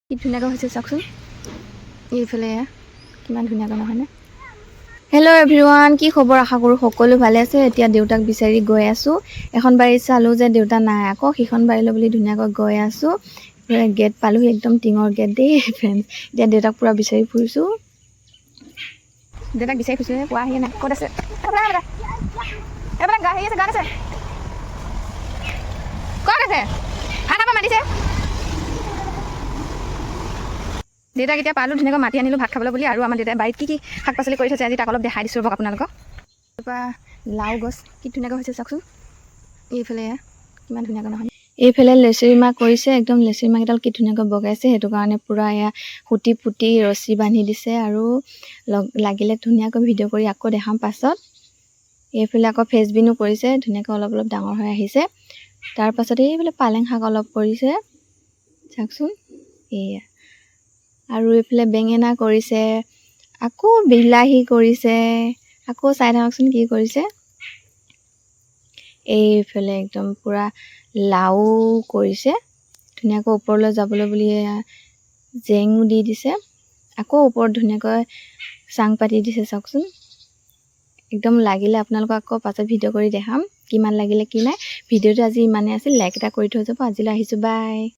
কি ধুনীয়াকৈ হৈছে চাওকচোন। এইফালে এয়া কিমান ধুনীয়াকৈ, নহয়নে? হেল্ল' এভৰিৱান, কি খবৰ? আশা কৰোঁ সকলো ভালে আছে। এতিয়া দেউতাক বিচাৰি গৈ আছোঁ। এখন বাৰীত চালোঁ যে দেউতা নাই, আকৌ সিখন বাৰীলৈ বুলি ধুনীয়াকৈ গৈ আছোঁ। গেট পালোহি, একদম টিঙৰ গেট দেই ফ্ৰেণ্ডছ। এতিয়া দেউতাক পূৰা বিচাৰি ফুৰিছোঁ। দেউতাক বিচাৰি ফুৰিছোঁ, পোৱাহিয়ে নাই। ক'ত আছে? এইফালে হেৰি আছে, গান আছে। ক'ত আছে? ভাত খাব মাতিছে। দেউতাক এতিয়া পালোঁ, ধুনীয়াকৈ মাতি আনিলোঁ ভাত খাবলৈ বুলি। আৰু আমাৰ দেউতাই বাৰীত কি কি শাক পাচলি কৰি থৈছে, আজি তাক অলপ দেখাই দিছোঁ। ৰ'বক আপোনালোকক। তাৰপৰা লাও গছ কি ধুনীয়াকৈ হৈছে চাওকচোন। এইফালে এয়া কিমান ধুনীয়াকৈ, নহয়? এইফালে লেচেৰি মাহ কৰিছে। একদম লেচেৰি মাহকেইডাল কি ধুনীয়াকৈ বগাইছে। সেইটো কাৰণে পূৰা এয়া খুটি পুতি ৰছী বান্ধি দিছে। আৰু লগ লাগিলে ধুনীয়াকৈ ভিডিঅ' কৰি আকৌ দেখাম পাছত। এইফালে আকৌ ফ্ৰেঞ্চবিনো কৰিছে, ধুনীয়াকৈ অলপ অলপ ডাঙৰ হৈ আহিছে। তাৰপাছত এইফালে পালেং শাক অলপ কৰিছে, চাওকচোন এয়া। আৰু এইফালে বেঙেনা কৰিছে, আকৌ বিলাহী কৰিছে। আকৌ চাই থাককচোন কি কৰিছে। এইফালে একদম পূৰা লাও কৰিছে, ধুনীয়াকৈ ওপৰলৈ যাবলৈ বুলি এয়া জেঙো দি দিছে। আকৌ ওপৰত ধুনীয়াকৈ চাং পাতি দিছে, চাওকচোন। একদম লাগিলে আপোনালোকক আকৌ পাছত ভিডিঅ' কৰি দেখাম কিমান লাগিলে কি নাই। ভিডিঅ'টো আজি ইমানেই আছিল। লাইক এটা কৰি থৈ যাব। আজিলৈ আহিছোঁ, বাই।